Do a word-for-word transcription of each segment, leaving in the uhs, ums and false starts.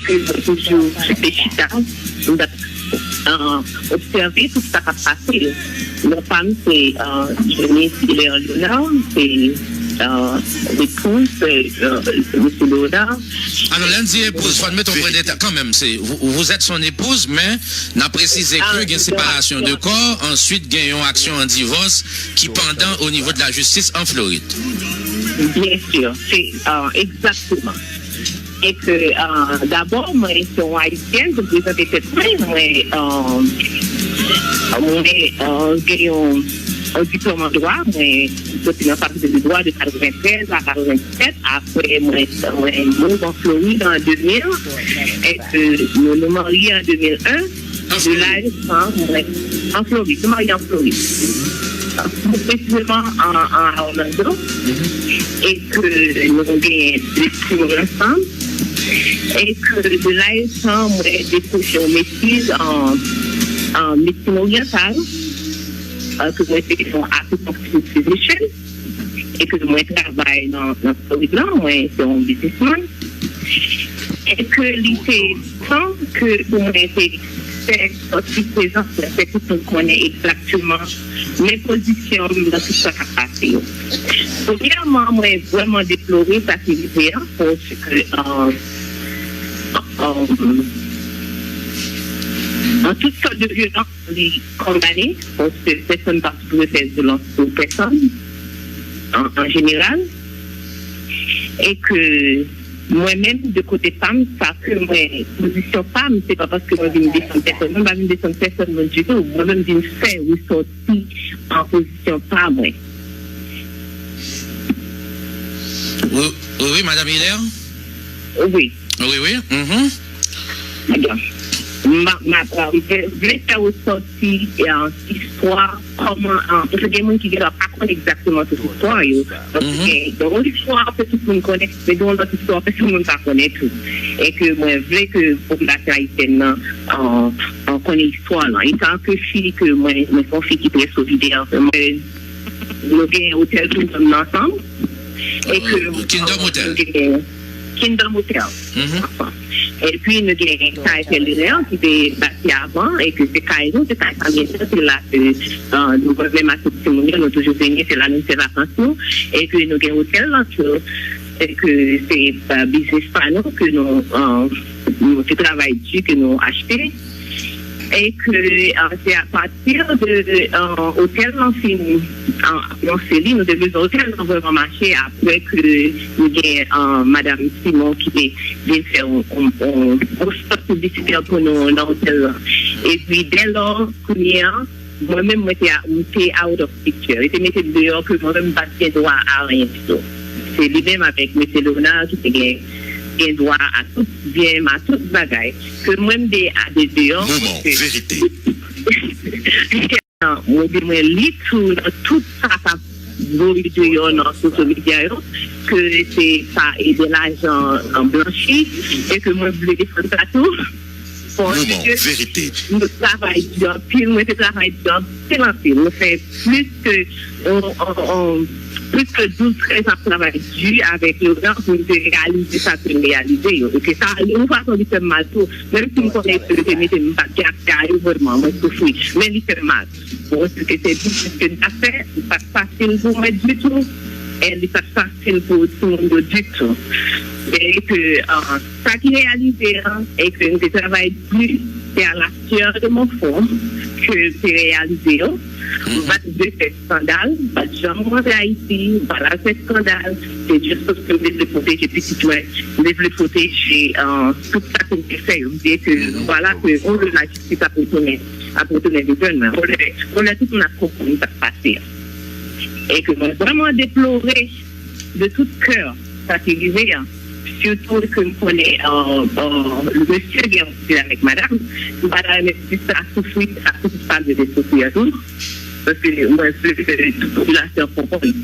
ke mwen toujou kite chita, m t ap, euh, obsève tout sa k ap pase. Non pa m se, euh, Johnny Hilaire Léonard, se, euh, epouz, euh, Mesye Léonard. Alò, lè n di epouz, fò n mete yon pwen deta kanmenm. Se, vous, vous êtes son épouse, men n a presize ke gen separasyon de kò, answit gen yon aksyon an divòs ki pandan o nivo de la jistis an Florid. Byen si, se, euh, egzakteman. E ke, euh, dabò, mwen se yon Ayisyèn, pou m prezante tèt mwen, mwen, euh, mwen, euh, gen yon, yon diplòm an dwa, mwen soti nan fakilte de dwa de katreventrèz a katrevendiset. Apre, mwen, mwen mouri an Florid an de mil, e ke nou, nou marye an de mil en. De laj san mwen an Florid, nou marye an Florid. Pli presizeman an, an Orlando. E ke nou genyen de timoun ansanm. E ke de laj san mwen dekwoche yon metriz an, an medsin oryantal. Euh, ke mwen se yon acupuncture physician. E ke mwen travay nan, nan Florid la, mwen se yon biznismann. E ke li te tan ke pou mwen te fè sòti prezans mwen, fè tout moun konnen egzakteman men pozisyon m nan tout sa k ap pase yo. Premyèman, mwen vrèman deplore sa ki rive a, paske, euh, euh, an tout sòt de vyolans, li kondane, paske pèsonn pa sipoze fè vyolans sou pèsonn, an, an jeneral. E ke mwen menm, de kote pa m, sa ke mwen, pozisyon pa m, se pa paske mwen vin desann pèsonn, mwen pa vin desann pèsonn mwen ditou. Mwen menm vin fè resòti an pozisyon pa mwen. Wi, wi, wi, Madanm Hilaire? Wi. Wi, wi. Mhm. Bon. M a, m a, m vle fè resòti, euh, istwa, kòman, euh, paske gen moun ki gentan pa konn egzakteman tout istwa yo. Donk, gen, gen yon istwa ke tout moun konnen, men gen yon lòt istwa pèsonn moun pa konnen tou. E ke mwen vle ke popilasyon ayisyèn nan, euh, euh, konnen istwa lan. Etan ke fi ke mwen, mwen se yon fi ki trè solidè, mwen, nou gen otèl Kingdom nan ansanm. E ke, Kingdom Hotel. Nou gen Kingdom Hotel. Epi nou gen kay Pèleren ki te bati avan, e ke se kay nou, se kay fanmi nou, se la ke, euh, nou, mwen menm ak tout timoun yo, nou toujou vini, se la nou fè vakans nou, e ke nou gen otèl lan tou, e ke se, euh, biznis pa nou, ke nou, euh, nou te travay di, ke nou achte, e ke, euh, se apati de, euh, otèl lan fin, euh, anonse li, nou te bezwen otèl lan vrèman mache apre ke nou gen, euh, Madanm Simon ki te vin fè yon, yon, yon gwo spot piblisitè pou nou nan otèl lan. Epi, dèlò, kounye a, mwen menm, mwen te, a- m te out of picture. Yo te mete m deyò ke mwen menm, m pa t gen dwa a anyen ditou. Se li menm avèk Mesye Leonard ki te gen, gen dwa a tout byen m, a tout bagay. Ke mwen, m te a de deyò. Moman verite. Mwen di mwen li tou nan tout sa k ap voye deyò nan social media yo, ke se pa e de lajan an blanchi, e ke mwen vle defann sa tou. Paske Moman verite. Nou travay di anpil, mwen te travay di anpil, anpil. Mwen fè plis ke, on, on, on, plis ke douz trèz ap travay di avèk Leonard pou m te reyalize sa ke m reyalize yo. E ke sa, yon fason li fè m mal tou. Menm si m konnen ke yo te mete m pa t gen aksè a yo vrèman, mwen soufri. Men li fè m mal. Bon, se te se biznis ke m t ap fè, li pa t fasil pou mwen ditou, e li pa t fasil pou timoun yo ditou. E ke, euh, sa ki reyalize an, e ke m te travay di, se à la sueur de mon front ke m te reyalize yo. M pa t vle fè eskandal, m pa t janm rantre Ayiti, m pa t al fè eskandal, se jis paske m te vle pwoteje pitit mwen, m te vle pwoteje, euh, tout sa ke m te fè yo. M te ke, vwala, ke yon jou lajistis ap retounen, ap retounen devan mwen. Yon lè, yon lè tout moun ap konprann sa k pase an. E ke mwen vrèman deplore de tout kè sa ki rive an. Sitou ke m konnen, euh, euh, mesye gen yon ti avèk madanm, m pa ta renmen pitit sa soufri, sa pitit pa dwe te soufri an tou. Paske mwen vle ke tout popilasyon konprann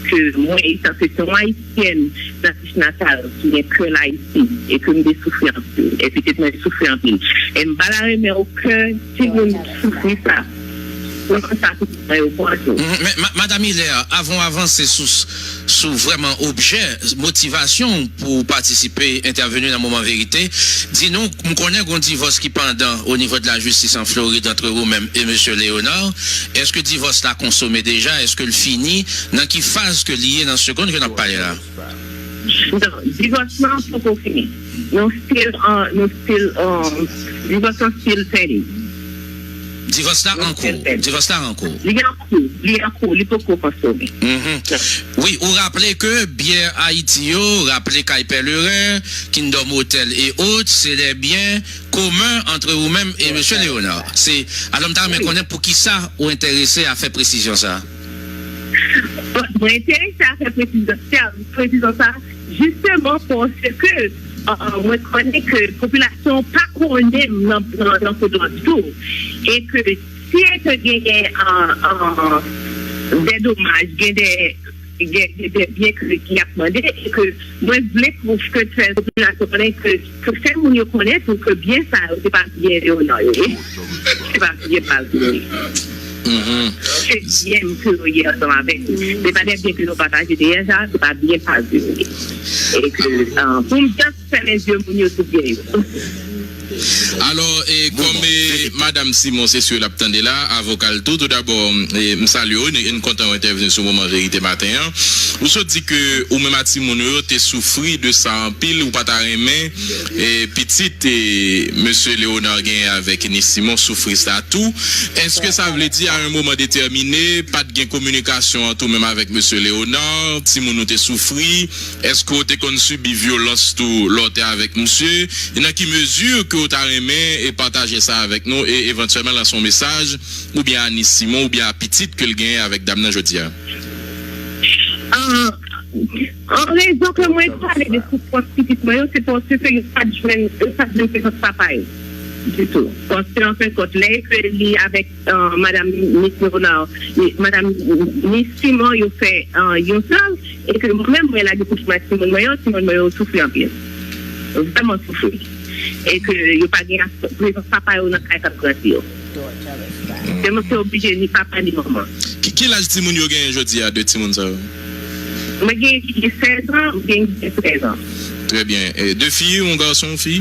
ke mwen, etan ke se yon Ayisyèn natif natal ki gen kè Layiti, e ke m te soufri anpil, e pitit mwen te soufri anpil. E m pa ta renmen okenn timoun soufri sa. Mwen konn sa tout mwen yo pran tou. Mhm. Men, ma- Madam Hilaire, avan w avanse sou, sou vrèman objè, motivasyon w pou w patisipe, entèveni nan Moman Verite, di nou, m konnen gen yon divòs ki pandan o nivo de lajistis an Florid antre ou menm e mesye Léonard. Èske divòs la konsome deja? Èske l fini? Nan ki faz ke li ye nan segonn ke n ap pale la? Non, divòs lan poko fini. Nou still, uh, nou still, um, divòs lan still pending. Divòs la an kou. Divòs la an kou. Li an kou, li an kou, li poko konsome. Mhm. Wi, ou raple ke byè Ayiti yo, raple Kay Pèleren, Kingdom Hotel e ot, se de byen komen antre ou menm e mesye Léonard. Se, alò m ta renmen konnen pou ki sa ou enterese a fè presizyon sa. Bon, mwen enterese a fè presizyon sa, presizyon sa, jisteman paske, uh, mwen konnen ke popilasyon pa konnen m nan, nan, nan kote w ap di tou. E ke si e ke genyen, uh, uh, de domaj, gen de, gen, gen de byen ke, ki ap mande, e ke mwen vle pou ke fè popilasyon konnen ke, ke fè moun yo konnen tou ke byen sa yo, se pa byen Léonard yo ye. Se pa byen pa yo ye. Mhm. Se byen m ke yo ye ansanm avèk ou. Se pa de byen ke nou pataje deyè sa, se pa byen pa yo ye. E ke, uh, pou m just fèmen zye moun yo sou byen yo. Alò, e kòm e, Madanm Simon, se sou l ap tande la, avoka l tou, tou dabò, e, m salye w, e n kontan w entèvni sou Moman Verite maten an. Ou sot di ke ou menm ak timoun ou yo te soufri de sa anpil, ou pa ta renmen, e, pitit, e, mesye Léonard genyen avèk Nis Simon soufri sa tou. Èske sa vle di, a yon moman detèmine, pa t gen kominikasyon ant ou menm avèk mesye Léonard, timoun ou te soufri, èske w te konn sibi vyolans tou lè w te avèk misye? E nan ki mezi ke w ta renmen e pataje sa avèk nou e evantyèlman lanse yon mesaj oubyen a Nis Simon oubyen a pitit ke l genyen avèk dam nan jodi a? An, an rezon ke mwen pale de soufrans pitit mwen yo, se paske yo pa t jwenn, yo pa t jwenn prezans papa yo ditou. Paske, an fen kont, lè ke li avèk, uh, Madanm Nis Léonard, Madanm Nis Simon, yo fè, uh, yon sèl, e ke mwen menm, mwen lage kouch mwen ak timoun mwen yo, timoun mwen yo soufri anpil. Vrèman soufri. E ke yo pa gen prezans papa yo nan kay k ap grandi yo. Se mwen ki oblije ni papa ni manman. Ki, ki laj timoun yo genyen jodi a, de timoun sa yo? Mwen gen ki gen sèz an, mwen gen ki gen trèz an. Trè byen. E, de fi, yon gason, yon fi?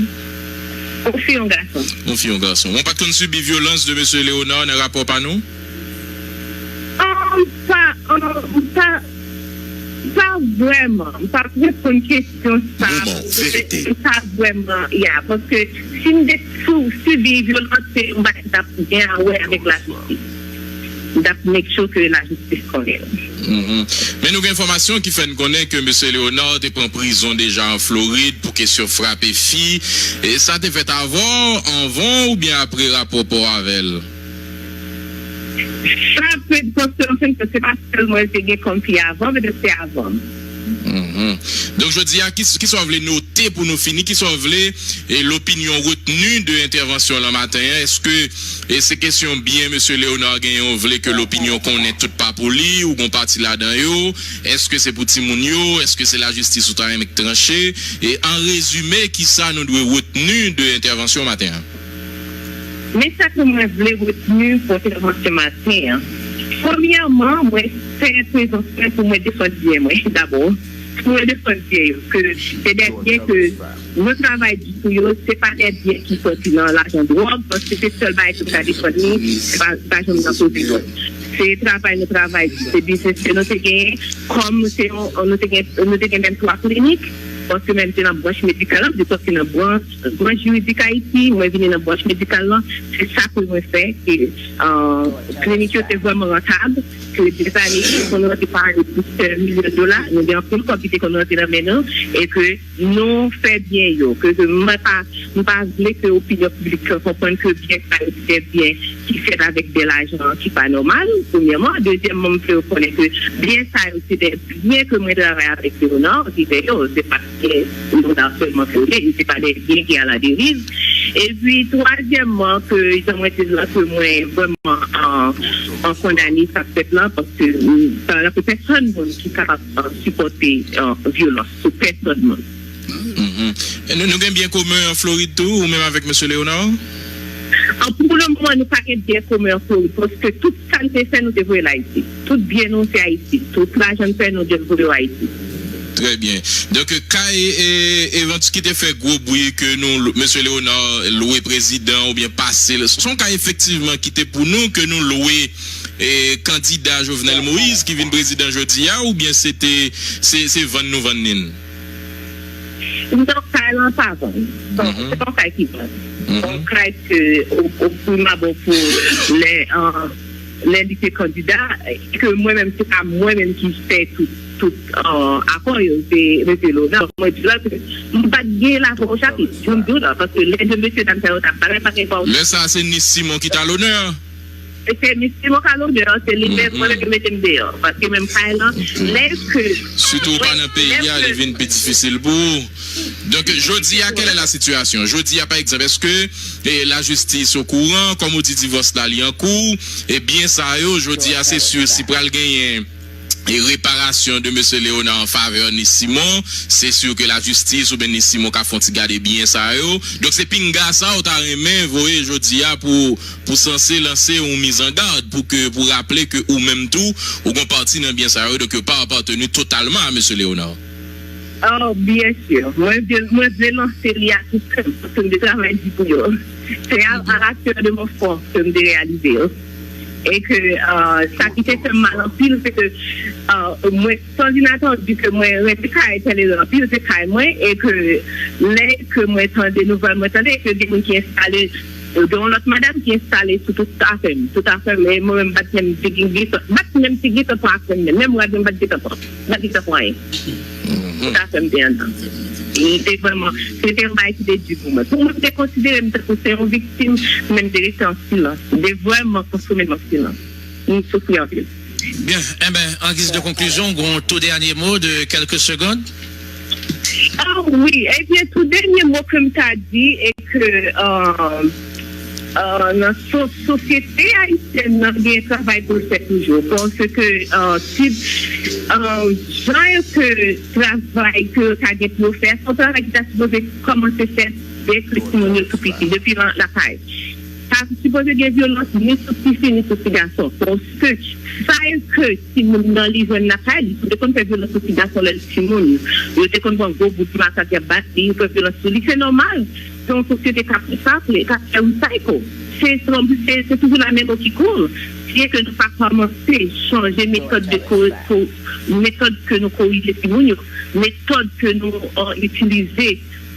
Yon fi, yon gason. Yon fi, yon gason. Ou pa t konn sibi vyolans de mesye Léonard nan rapò pa nou? An, pa, an, pa, pa vrèman. M pa t reponn kesyon sa. Moman verite. Pa vrèman, ya. Paske si m te sou, sibi vyolans, se yon bagay ki t ap gen a wè avèk lajistis. M t ap make sure ke lajistis konnen. Mhm. Men nou gen enfòmasyon ki fè n konnen ke mesye Léonard te pran prizon deja an Florid pou kesyon frape fi. E sa te fèt avan w, anvan w oubyen apre rapò pa w avè l? Sa, petèt, paske, anfen, se pa sèl mwen te gen kòm fi avan, petèt se avan m. Mhm. Donk, jodi a, ki, ki sa w vle note pou nou fini? Ki sa w vle, e, lopinyon retni de entèvansyon lan maten an? Èske, e, se kesyon byen mesye Léonard genyen, w vle ke lopinyon konnen tout pa pou li, ou gon pati ladan yo? Èske se pou timoun yo? Èske se lajistis ou ta renmen k tranche? E, an rezime, ki sa nou dwe retni de entèvansyon maten an? Men sa ke mwen vle retni pou entèvansyon maten an. Premyèman, mwen fè prezans mwen pou mwen defann byen mwen dabò. Pou mwen defann byen yo, ke se de byen ke nou travay di pou yo, se pa de byen ki soti nan lajan dwòg, paske se sèl bagay ke m ka defann li, se pa, pa janm nan koze dwòg. Se travay nou travay di, se biznis ke nou te genyen, kòm se yon, nou te gen, nou te gen menm twa klinik, paske menm se nan branch medikal la, m te sòti nan branch Branch jiridik Ayiti, mwen vini nan branch medikal lan, se sa ke mwen fè, ke, euh, klinik yo te vrèman rantab, ke dèzane yo konn rantre pa ane plizyè milyon dola, nou gen anpil kòb ki te konn rantre nan men nou, e ke nou fè byen yo, ke, ke mwen pa, m pa vle ke opinyon piblik lan konprann ke byen sa yo se de byen ki fèt avèk de lajan ki pa nòmal, premyèman. Dezyèmman, m vle yo konnen ke byen sa yo se de byen ke mwen travay avèk Léonard, ki fè yo, se pa byen Léonard sèlman ke yo ye, se pa de byen ki aladeriv. Epi, twazyèmman, ke jan mwen te di la, ke mwen vrèman an, an kondane sa k fèt la, paske, mm, pa gen pèsonn moun ki kapab, euh, sipòte, euh, vyolans sou pèsonn moun. Mhm. E nou, nou gen byen komen an Florid tou, ou menm avèk mesye Léonard? An, pou le moman, nou pa gen byen komen an Florid, paske tout sa n te fè, nou te voye l Ayiti. Tout byen nou, se Ayiti. Tout lajan n fè, nou te voye yo Ayiti. Trè byen. Donk, kay, e, e, Evans ki te fè gwo bri ke nou, mesye Léonard lwe prezidan oubyen pase l. Se yon kay efektivman ki te pou nou ke nou lwe, e, kandida Jovenel Moïse ki vin prezidan jodi a, oubyen se te, se, se vann nou vann li n? Non, kay lan pa vann. Bon, se pa yon kay ki vann. Se yon kay ke o, o prim abò pou lè, an, lè li te kandida, ke mwen menm, se pa mwen menm ki fè tout, tout, an, akò yo, se mesye Léonard. Mwen di la ke m pa t gen lavwa o chapit, jan m di w la, paske lè de mesye dam sa yo t ap bagay, pa t gen vwa o chapit. Lè sa a, se Nice Simon ki t a lonè. E se mesye Moka lonè, se li menm, mwen menm yo mete m deyò. Paske menm kay lan, lè ke, sitou ou pa nan peyi a, li vin pi difisil pou ou. Donk, jodi a, quelle est la situation? Jodi a, pa egzanp, èske, e, lajistis okouran, kòm ou di, divòs la, li an kou, e byen sa yo, jodi a, se si, si pral genyen, e, reparasyon de mesye Léonard an favè Nice Simon, se si ke lajistis oubyen Nice Simon ka fè yon ti gade byen sa yo. Donk, se pinga sa ou ta renmen voye jodi a pou, pou sanse lanse yon mizangad, pou ke, pou raple ke ou menm tou, ou gon pati nan byen sa yo, donk yo pa apateni totalman a mesye Léonard. Oh, byen si. Mwen vle, mwen vle lanse li a tout kè m, paske m te travay di pou yo. Se a, à la sueur de mon front ke m te reyalize yo. E ke, euh, sa ki te fè m mal anpil, se ke, euh, mwen, san inatandi ke mwen rete kay Tèlere anpil, se kay mwen, e ke lè ke mwen tande nouvèl, mwen tande ke gen moun ki enstale, gen yon lòt madanm ki enstale sou tout afè m, tout afè m, e mwen menm, m pa t menm te gen, gen tan, m pa t menm te gen tan pran afè m menm, menm rad mwen m pa t gen tan pran, m pa t gen tan pran anyen. Tout afè m te anndan. E te vrèman, se te yon bagay ki te di pou mwen. Pou mwen, m te konsidere m tankou se yon viktim, men m te rete an silans. M te vrèman konsome nan silans. M soufri anpil. Byen, enben, an giz de konklizyon, gon tou dènye mo de kèlke segond? Ah wi, ebyen, tou dènye mo ke m ta di, e ke, euh, euh, nan so-, sosyete ayisyèn nan, gen travay pou l fè toujou. Paske, euh, si, euh, jan ke travay ke yo ta gen pou yo fè, se yon travay ki ta sipoze kòmanse fèt dèke timoun yo tou piti, depi lan lakay. Pa sipoze gen vyolans ni sou tifi, ni sou ti gason. Paske sa ke timoun nan li jwenn lakay li, si w te konn fè vyolans sou ti gason lè l timoun, yo te konn pran gwo bout makak y ap bat li, yo fè vyolans sou li. Se nòmal. Se yon sosyete k ap resaykle, k ap fè recycle. Se, se, se, se toujou la menm ki koule. Si e ke nou pa kòmanse chanje metòd de ko-, ko-, metòd ke nou korije timoun yo, metòd ke nou, euh, itilize,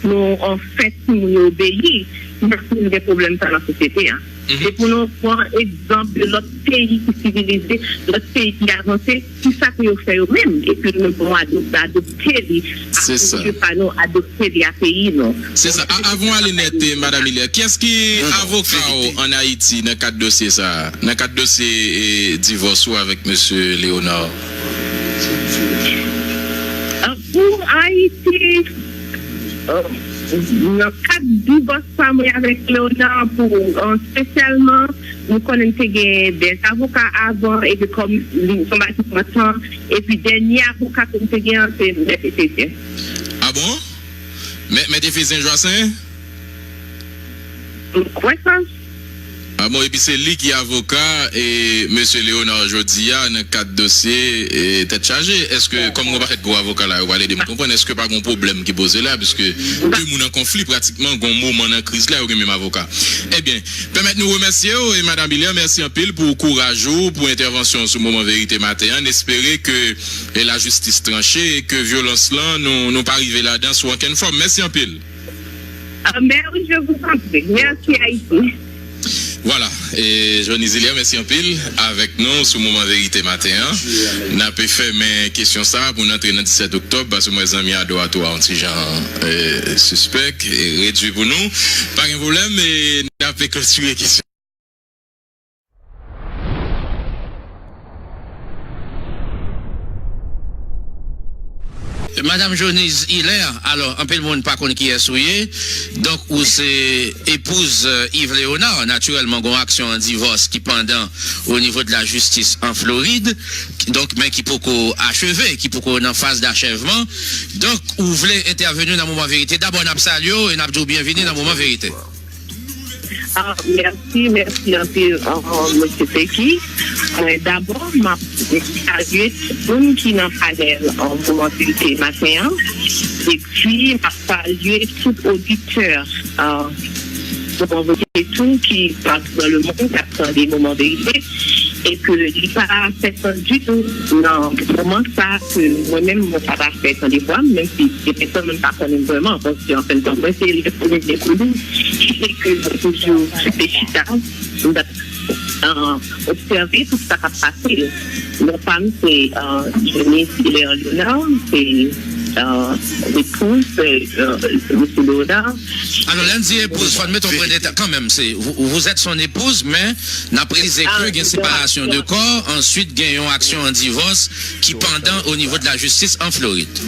nou, euh, fè timoun yo obeyi, n ap toujou gen pwoblèm sa nan sosyete a. Se pou nou pran egzanp de lòt peyi ki sivilize, lòt peyi ki avanse, ki sa ke yo fè yo menm, epi nou menm pou nou adop-, adopte li, ak mesye pa nou, adopte li a peyi nou. Se sa. A-, avan w ale nèt, e, Madam Hilaire, kiyès ki avoka w ann Ayiti nan kad dosye sa a? Nan kad dosye, e, divòs ou avèk mesye Léonard? Ah, pou Ayiti, euh, nan kad divòs pa mwen avèk Léonard, pou, euh, espesyalman, nou konnen m te gen de avoka avan, epi kòm li, se yon bagay ki pran tan, epi dènye avoka ke m te gen an, se Mèt Etesyen. Ah bon? Mèt, Mèt Efezyen Jwasen? M kwè sa. Ah bon, epi se li ki avoka, e, mesye Léonard jodi a nan kad dosye, e, Tèt Chaje. Èske, kòm mwen pa fèt gwo avoka la, yo pral ede m konprann, èske pa gon pwoblèm ki poze la, piske de moun an konfli pratikman, gon moman nan kriz la, yo gen menm avoka? Ebyen, pèmèt nou remèsye w, e Madam Hilaire, mèsi anpil pou kouraj ou, pou entèvansyon w sou Moman Verite maten an. N espere ke, e, lajistis tranche, e ke vyolans lan, nou, nou pa rive ladan sou okenn fòm. Mèsi anpil. Ah, ben oui, je vous en prie. Merci, Haïti. Vwala, e Johnny Zilian, mèsi anpil avèk nou sou Moman Verite maten an. N ape fèmen kesyon sa a pou n antre nan disèt oktòb, paske m wè zanmi Ado a tou a yon ti jan, e, sispèk, e, redui pou nou. Pa gen pwoblèm, e n ape klotire kesyon. Madam Jonise Hilaire, alò, anpil moun pa konn kiyès ou ye. Donk, ou se epouz, euh, Yves Léonard. Natirèlman, gon aksyon an divòs ki pandan o nivo de la jistis an Florid. Donk, men ki poko acheve, ki poko nan faz dachèvman. Donk, ou vle entèveni nan Moman Verite. Dabò, n ap salye w e n ap di w byenvini nan Moman Verite. Ah, mèsi, mèsi anpil, ah, mesye Peki. Mwen, dabò, m ap salye tout moun ki nan panèl, ah, Moman Verite maten an. Epi, m ap salye tout oditè, ah, Moman Verite tou ki patou nan lemonn, k ap tande Moman Verite. E ke li pa fè sans ditou nan moman sa ke mwen menm, mwen pa ta fè tande vwa m, menm si gen pèsonn mwen pa konnen vrèman, paske an fen tan, mwen se lè premye pou li, e ke mwen toujou te chita, m t ap, ah, obsève tout sa k ap pase. Non pa m se, ah, Johnny Hilaire Léonard, se, ah, epouz, ah, mesye Léonard. Alò, lè n di epouz, fò n mete yon pwen deta kanmenm. Se, vous, vous êtes son épouse, men n ap presize ke gen separasyon de kò, answit gen yon aksyon an divòs ki pandan o nivo de la jistis an Florid.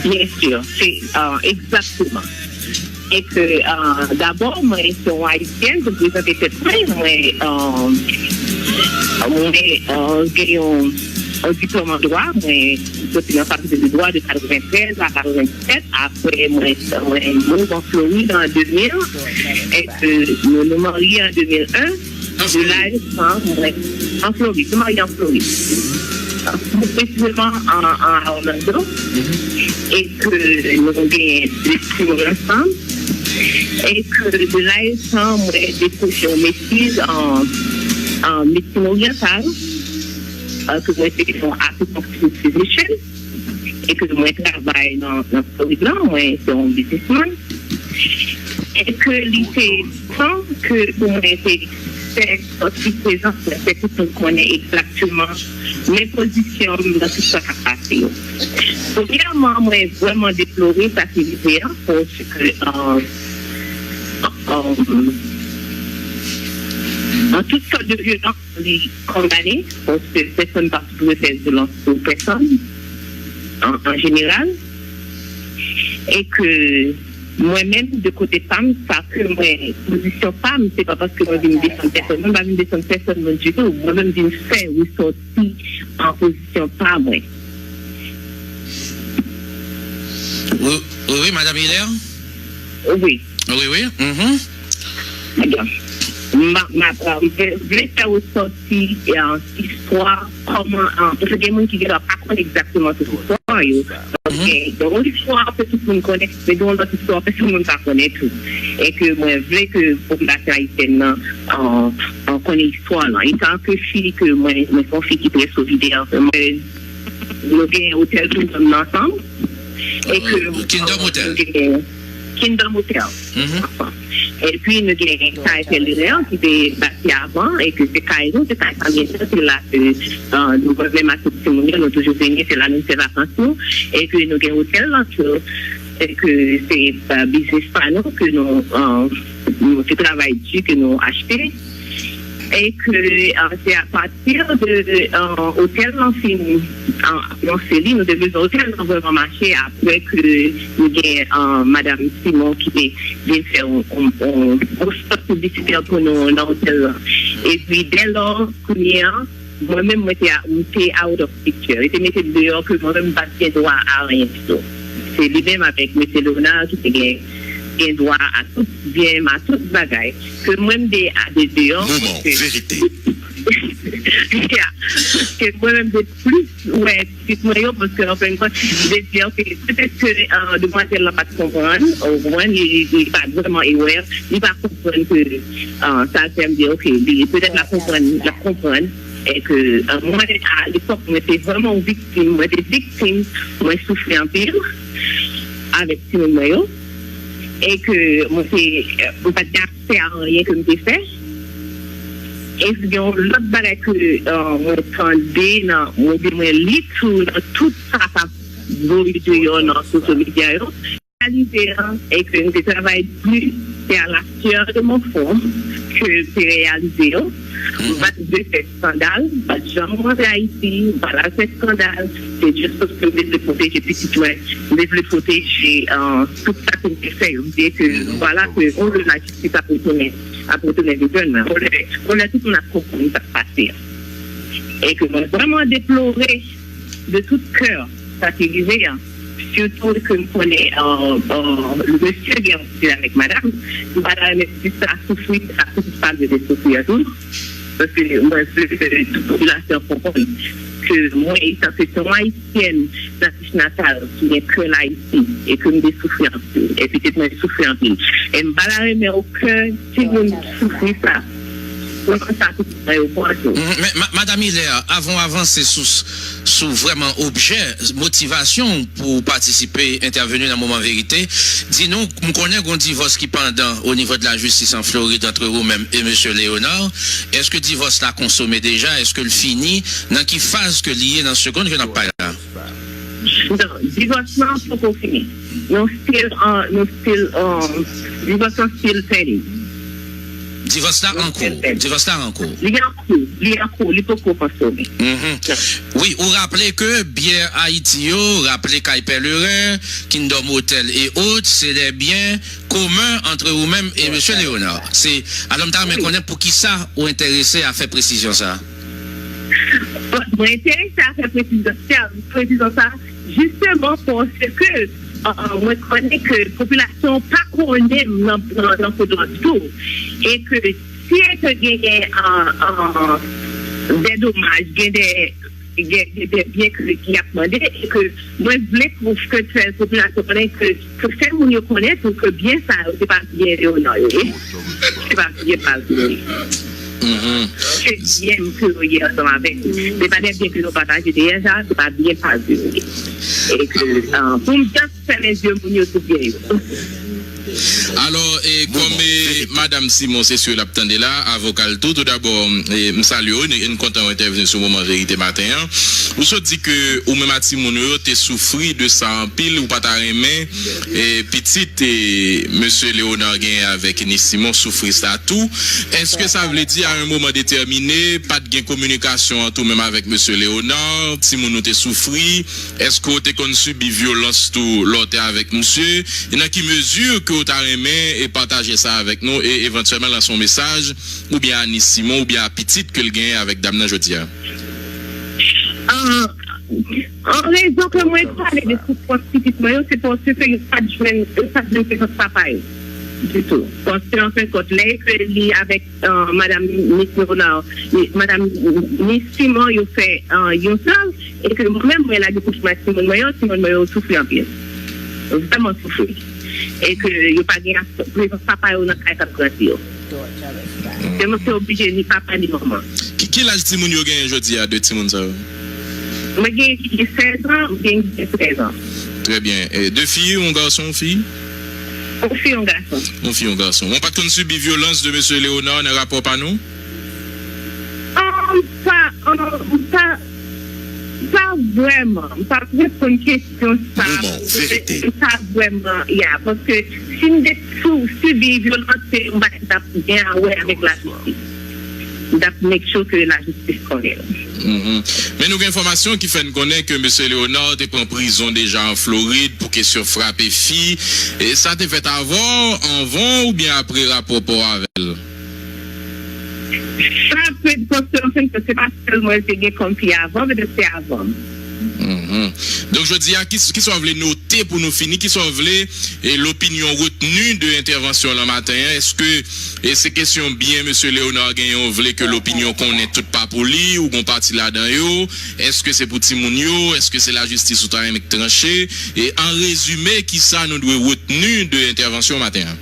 Byen si, se, ah, egzakteman. E ke, ah, dabò, mwen se yon Ayisyèn, pou prezante tèt mwen, mwen, ah, mwen, ah, gen yon, yon diplòm an dwa, mwen soti nan fakilte de dwa de katreventrèz a katreventisèt. Apre, mwen, mwen move an Florid an de mil, e ke nou, nou marye an de mil en. De laj san, mwen, an Florid, nou marye an Florid. Pli presizeman an, an Orlando. E ke nou gen de timoun ansanm. E ke de laj san, mwen dekwoche yon metriz an, an medsin oryantal. Ah, ke mwen se yon acupuncture physician. E ke mwen travay nan, nan Florid la, mwen se yon biznismann. E ke li te tan ke pou mwen te fè sòti prezans mwen, fè tout moun konnen egzakteman men pozisyon m nan tout sa k ap pase yo. Premyèman, mwen vrèman deplore sa ki rive a, paske, ah, ah, an tout sòt de vyolans, li kondane, paske pèsonn pa sipoze fè vyolans sou pèsonn, an, an jeneral, e ke mwen menm, de kote pa m, sa ke mwen, pozisyon pa m, se pa paske mwen vin desann pèsonn, mwen pa vin desann pèsonn, mwen ditou, mwen menm vin fè resòti an pozisyon pa mwen. Wi, wi, wi, Madam Hilaire? Wi. Wi, wi. Mhm. Ebyen, m a, m a, m vle, vle fè resòti, eh, istwa, kòman, eh, paske gen moun ki genlè pa konn egzakteman tout istwa yo. Donk, gen, gen yon istwa ke tout moun konnen, men gen yon lòt istwa pèsonn moun pa konnen tou. E ke mwen vle ke popilasyon ayisyèn nan, eh, eh, konnen istwa lan. Etan ke fi ke mwen, mwen se yon fi ki trè solidè, mwen, nou gen otèl Kingdom nan ansanm. E ke, eh, Kingdom Hotel. Nou gen Kingdom Hotel. Mhm. Epi nou gen kay Pèleren ki te bati avan, e ke se kay nou, se kay fanmi nou, se la ke, eh, nou menm ak tout timoun yo, nou toujou vini, se la nou fè vakans nou, e ke nou gen otèl lan tou, e ke se, eh, biznis pa nou, ke nou, eh, nou te travay di, ke nou achte, e ke, eh, se apati de, eh, otèl lan fin, eh, anonse li, nou te bezwen otèl lan vrèman mache apre ke nou gen, eh, Madam Simon ki te vin fè yon, yon, yon gwo spot piblisitè pou nou nan otèl lan. Epi, dèlò, kounye a, mwen menm, mwen te, a- m te out of picture. Yo te mete m deyò ke mwen menm, m pa t gen dwa a anyen ditou. Se li menm avèk mesye Leonard ki te gen, gen dwa a tout byen m, a tout bagay. Ke mwen, m te a de deyò, paske verite. Ya, ke mwen menm te plis wè pitit mwen yo, paske an fen de kont, m te di, ok, petèt ke, eh, demwazèl lan pa t konprann, ou konprann, li, li, li pa t vrèman aware, li pa konprann ke, eh, sa l fè, m di, ok, li, petèt l ap konprann, l ap konprann, e ke, eh, mwen, a lepòk, mwen te vrèman yon viktim, mwen te viktim, mwen soufri anpil avèk timoun mwen yo, e ke mwen te, eh, mwen pa t gen aksè a anyen ke m te fè. E gen yon lòt bagay ke, eh, mwen tande nan, oubyen mwen li tou nan tout sa k ap voye deyò nan social media yo. Reyalize an, e ke m te travay di, c'est à la sueur de mon front ke m te reyalize yo. M pa t vle fè eskandal, m pa t janm rantre Ayiti, m pa t al fè eskandal. Se jis paske m te vle pwoteje pitit mwen, m te vle pwoteje, eh, tout sa ke m te fè yo. M te ke, vwala, ke yon lè lajistis ap retounen, ap retounen bezwen mwen. Yon lè, yon lè tout moun ap konprann sa k pase a. E ke mwen vrèman deplore de tout kè sa ki rive a. Sitou ke m konnen, euh, euh, mesye gen yon pitit avèk madanm, m pa ta renmen pitit sa soufri, sa pitit pa dwe te soufri an tou. Paske mwen vle ke tout popilasyon an konprann ke mwen, etan ke se yon ayisyèn natif natal ki gen kè Layiti, e ke m te soufri anpil, e pitit mwen te soufri anpil. E m pa ta renmen okenn timoun soufri sa. Mwen konn sa pitit mwen yo pran tou. Mhm. Men, ma- Madam Hilaire, avan w avanse sou, sou vrèman objè, motivasyon w pou w patisipe, entèveni nan Moman Verite, di nou, m konnen gen yon divòs ki pandan o nivo de lajistis an Florid antre ou menm e mesye Léonard. Èske divòs la konsome deja? Èske l fini? Nan ki faz ke li ye nan segonn ke n ap pale la? Non, divòs lan poko fini. Nou still, uh, nou still, um, divòs lan still pending. Divòs la an kou. Divòs la an kou. Li an kou, li an kou, li poko konsome. Mhm. Wi, ou raple ke byè Ayiti yo, raple kay Pèleren, Kingdom Hotel e ot, se de byen komen antre ou menm e mesye Léonard. Se, alò m ta renmen konnen pou ki sa ou enterese a fè presizyon sa. Bon, mwen enterese a fè presizyon sa, presizyon sa, jisteman paske, euh, mwen konnen ke popilasyon pa konnen m nan, nan, nan kote an ditou. E ke si e ke genyen, euh, euh, de domaj, gen de, gen, gen de byen ke, ki ap mande, e ke mwen vle pou ke fè popilasyon konnen ke, ke fè moun yo konnen tou ke byen sa yo, se pa byen Léonard yo ye. Se pa byen pa yo ye. Mhm. Se byen m ke yo ye ansanm avèk. Se pa de byen ke yo pataje deja, se pa byen pa yo ye. E ke, euh, pou m just fèmen zye moun yo sou byen yo. Alò, e, kòm, e, Madanm Simon, se si l ap tande la, avoka l tou, tou dabò, e, m salye w, e n kontan w entèveni sou Moman Verite maten an. Ou sot di ke ou menm ak timoun ou yo te soufri de sa anpil, ou pa ta renmen, e, pitit, e, mesye Léonard genyen avèk Nis Simon soufri sa tou. Èske sa vle di, a yon moman detèmine, pa t gen kominikasyon ant ou menm avèk mesye Léonard, timoun ou te soufri? Èske w te konn sibi vyolans tou lè w te avèk misye? E nan ki mezi ke w ta renmen e pataje sa avèk nou e evantyèlman lanse yon mesaj oubyen a Nis Simon oubyen a pitit ke l genyen avèk dam nan jodi a? An, an rezon ke mwen pale de soufrans pitit mwen yo, se paske yo pa t jwenn, yo pa t jwenn prezans papa yo ditou. Paske, an fen kont, lè ke li avèk, euh, Madanm Nis Léonard, li, Madanm Nis Simon, yo fè, euh, yon sèl, e ke mwen menm, mwen lage kouch mwen ak timoun mwen yo, timoun mwen yo soufri anpil. Vrèman soufri. E ke yo pa gen ak-, prezans papa yo nan kay k ap grandi yo. Se mwen ki oblije ni papa ni manman. Ki, ki laj timoun yo genyen jodi a, de timoun sa yo? Mwen gen ki gen sèz an, mwen gen ki gen trèz an. Trè byen. E, de fi, yon gason, yon fi? Yon fi, yon gason. Yon fi, yon gason. Ou pa t konn sibi vyolans de mesye Léonard nan rapò pa nou? An, pa, an, pa, pa vrèman. M p ap reponn kesyon sa. Moman verite. Pa vrèman, ya. Paske si m te sou, sibi vyolans, se, m pa t ap gen a wè avèk lajistis. M t ap make sure ke lajistis konnen. Mhm. Men nou gen enfòmasyon ki fè n konnen ke mesye Léonard te pran prizon deja an Florid pou kesyon frape fi. E sa te fèt avan, anvan oubyen apre rapò pa w avè l? Sa fèt paske, an fen, se pa sèl mwen te gen kòm fi avan, petèt se avan. Mhm. Donk, jodi a, ki, ki sa w vle note pou nou fini? Ki sa w vle, e, lopinyon retni de entèvansyon lan maten an? Èske, e, se kesyon byen mesye Léonard genyen, w vle ke lopinyon konnen tout pa pou li, ou gon pati ladan yo? Èske se pou timoun yo? Èske se lajistis ou ta renmen k tranche? E, an rezime, ki sa nou dwe retni de entèvansyon maten an?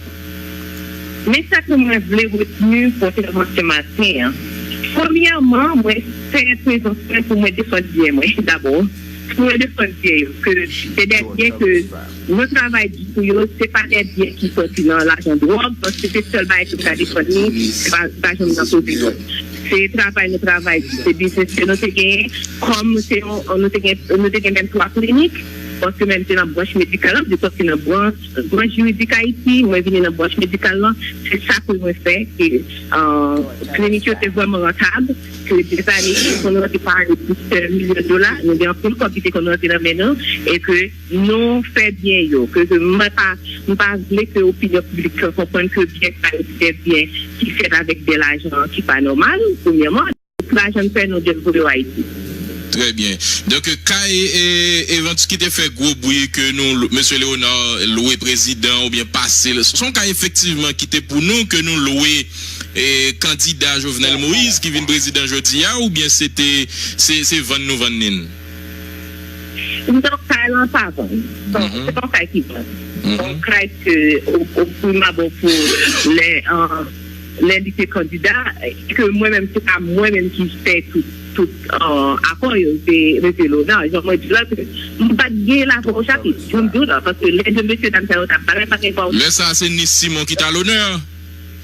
Men sa ke mwen vle retni pou entèvansyon maten an. Premyèman, mwen fè prezans mwen pou mwen defann byen mwen dabò. Pou mwen defann byen yo. Ke se de byen ke nou travay di pou yo, se pa de byen ki soti nan lajan dwòg, paske se sèl bagay ke m ka defann li, se pa, pa janm nan koze dwòg. Se travay nou travay, se biznis ke nou te genyen, kòm se yon, nou te gen, nou te gen menm twa klinik, paske menm se nan branch medikal la, m te sòti nan branch, branch jiridik Ayiti, mwen vini nan branch medikal la, se sa ke mwen fè, ke, euh, klinik yo te vrèman rantab, ke dezane, konn rantre pa ane plizyè milyon dola, nou gen anpil kòb ki te konn rantre nan men nou, e ke nou fè byen yo, ke, ke mwen pa, m pa vle ke opinyon piblik lan konprann ke byen sa yo se de byen ki fèt avèk de lajan ki pa nòmal, premyèman. Lajan n fè nou devore Ayiti. Trè byen. Donk, kay e, Evans ki te fè gwo bri ke nou, mesye Léonard lwe prezidan oubyen pase l. Se yon kay efektivman ki te pou nou ke nou lwe e, kandida Jovenel Moïse ki vin prezidan jodi a, oubyen se te, se, se vann nou vann li n? Non, kay lan pa vann. Bon, se pa yon kay ki vann. Se yon kay ke o, o prim abò pou lè, lè li te kandida, ke mwen menm, se pa mwen menm ki fè tout, tout akò yo, se mesye Léonard. Jan mwen di la, m pa t gen lavwa o chapit, jan m di w la, paske lè de mesye dam sa yo t ap bagay, pa t gen vwa o chapit. Lè sa a, se Nice Simon ki t a lonè.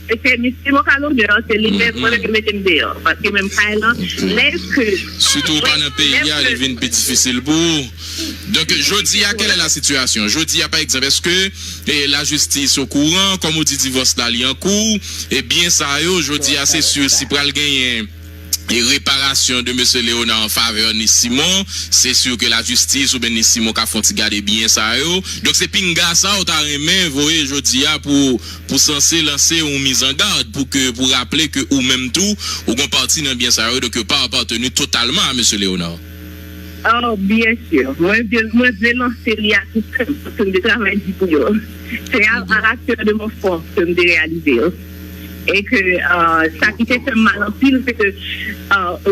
E se misye mwen ka lonè an, se li menm mwen menm ki mete m deyò. Paske menm kay lan, lè ke. Sitou ou pa nan peyi a, li vin pi difisil pou ou. Donk, jodi a, kèl è la sitiyasyon? Jodi a, pa egzanp, èske e, lajistis okouran, kòm ou di, divòs la, li an kou, e byen sa yo, jodi a, se si, si pral genyen e reparasyon de mesye Léonard an favè Nice Simon, se si ke lajistis oubyen Nice Simon ka fè yon ti gade byen sa yo. Donk se pinga sa ou ta renmen voye jodi a pou, pou sanse lanse yon mizangad pou ke, pou raple ke ou menm tou, ou gon pati nan byen sa yo, donk yo pa apateni totalman a mesye Léonard. Oh, byen si. Mwen vle, mwen vle lanse li a tout kè m, paske m te travay di pou yo. Se a, à la sueur de mon front ke m te reyalize yo. E ke sa ki te fè m mal anpil, se ke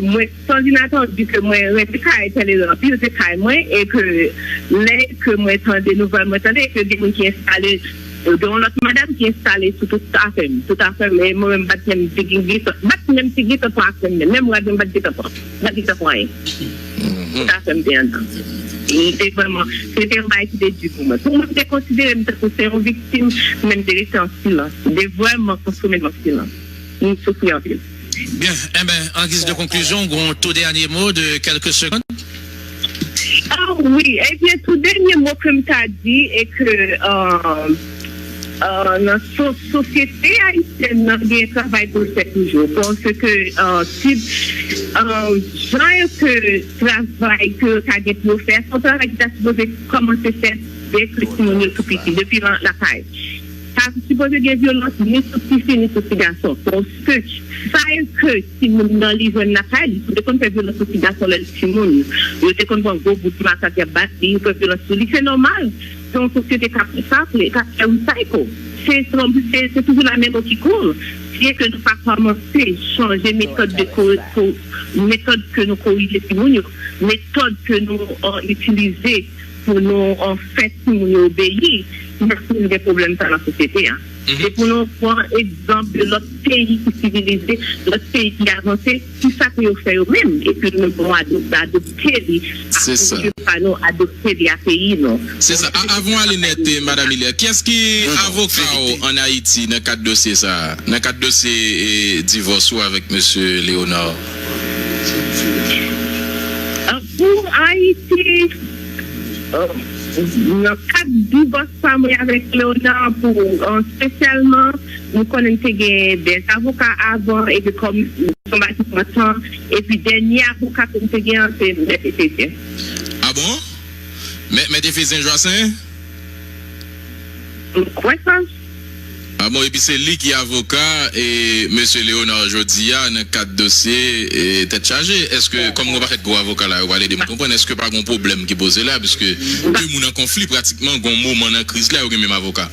mwen, san inatandi ke mwen renmen kay Pè Leran anpil, se kay mwen, e ke lè ke mwen tande nouvèl, mwen tande ke gen moun ki enstale, gen yon lòt madanm ki enstale sou tout afè m, tout afè m, e mwen menm m pa t menm te gen, gen tan, m pa t menm te gen tan pran afè m menm, menm rad mwen m pa t gen tan pran, m pa t gen tan pran anyen. Tout afè m te anndan. E li te vrèman, se te yon bagay ki te di pou mwen. Pou mwen, m te konsidere m tankou se yon viktim, men m te rete an silans. M te vrèman konsome m an silans. M soufri anpil. Byen, enben, an giz de konklizyon, ou gen yon tou dènye mo de kèlke segonn? Ah wi, ebyen, tou dènye mo ke m ta di, e ke, euh, euh, nan so, sosyete ayisyèn nan, gen travay pou l fè toujou. Paske, euh, si, euh, jan ke travay ke yo ta gen pou yo fè, se yon travay ki ta sipoze kòmanse fèt dèke timoun yo tou piti, depi lan, lakay. Pa sipoze gen vyolans ni sou tifi, ni sou ti gason. Paske sa e ke timoun nan li jwenn lakay li, pou te konn fè vyolans sou ti gason lè l timoun. Yo te konn pran gwo bout makak, y ap bat li, yo fè vyolans sou li. Se nòmal. Se yon sosyete k ap resaple, k ap fè recycle. Se, se, se, se toujou la menm ki koule. Si e ke nou pa kòmanse chanje metòd de ko, ko, metòd ke nou korije timoun yo, metòd ke nou, euh, itilize pou nou, euh, fè timoun yo obeyi, n ap toujou gen pwoblèm sa nan sosyete a. Se pou nou pran egzanp de lòt peyi ki sivilize, lòt peyi ki avanse, kisa ke yo fè yo menm, epi nou menm pou nou adopte, adopte li a kote pa nou, adopte li a peyi nou. Se sa. A, avan w ale nèt, Madanm Hilaire, kiyès ki avoka w ann Ayiti nan kad dosye sa a, nan kad dosye e, divòs ou avèk mesye Léonard? Pou Ayiti, nan kad divòs pa mwen avèk Léonard, pou, espesyalman, nou konnen m te gen de avoka avan, epi kòm se yon bagay ki pran tan, epi dènye avoka ke m te gen an, se Mèt Efezyen. A bon? Mèt, Mèt Efezyen Joassaint? M kwè sa. A bon, epi se li ki avoka e mesye Léonard jodi a nan kad dosye e Tèt Chaje. Èske, kòm mwen pa fèt gwo avoka la, yo pral ede m konprann, èske pa gon pwoblèm ki poze la, piske de moun an konfli pratikman gon moman nan kriz la, yo gen menm avoka?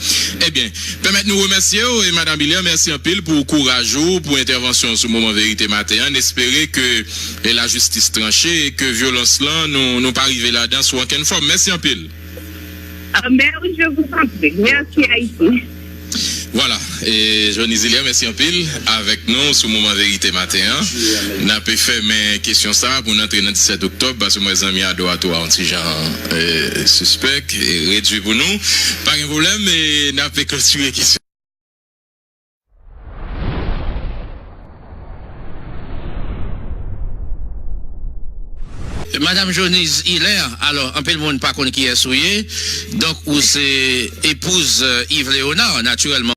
Ebyen, pèmèt nou remèsye w, e Madanm Hilaire, mèsi anpil pou kouraj ou, pou entèvansyon w sou Moman Verite maten an. N espere ke e lajistis tranche e ke vyolans lan, nou, nou pa rive ladan sou okenn fòm. Mèsi anpil. Ah, ben oui, je vous en prie. Merci, Haïti. Vwala, e Johnny Zilian, mèsi anpil avèk nou sou Moman Verite maten an. N ape fèmen kesyon sa a pou n antre nan disèt oktòb, paske m wè zanmi a dwat ou a yon ti jan e, sispèk, e redui pou nou. Pa gen pwoblèm, e n ape klotire kesyon. Madanm Jonise Hilaire, alò, anpil moun pa konn kiyès ou ye. Donk, ou se epouz, euh, Yves Léonard, natirèlman.